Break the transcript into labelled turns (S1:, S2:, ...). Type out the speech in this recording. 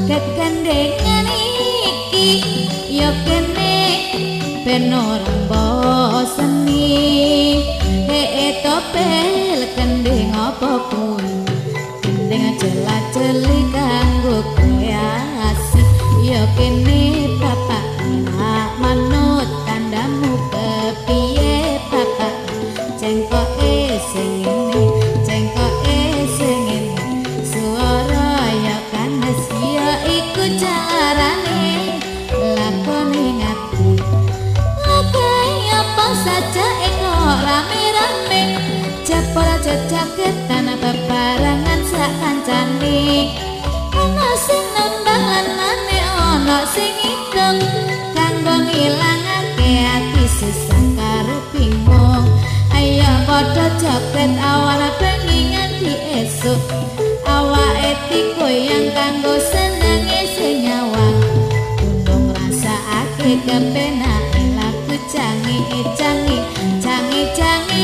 S1: Kekendengan iki ya kene ben ora mboseni. He topel kending apa kuwi? Kending jela-jeli kanggo kreasi. Ya kene bapak tak manut tandamu kepiye bapak? Cengkoke sing ngene, cengkoke sing ngene, suara ya kanes ya iku carane lakone ngati. Lakaya apa saja kok rame-rame, cepora jejaketan bebarengan sak kancane. Ana sing nembang lan mane ana sing ngitung kanggo ngilangake ati susah karo bingung. Ayo padha joget awal bengi nganti esuk, awake digoyang kanggo senenge sing nyawang. Gunung rasakake kepenake lagu cangi cangi cangi cangi.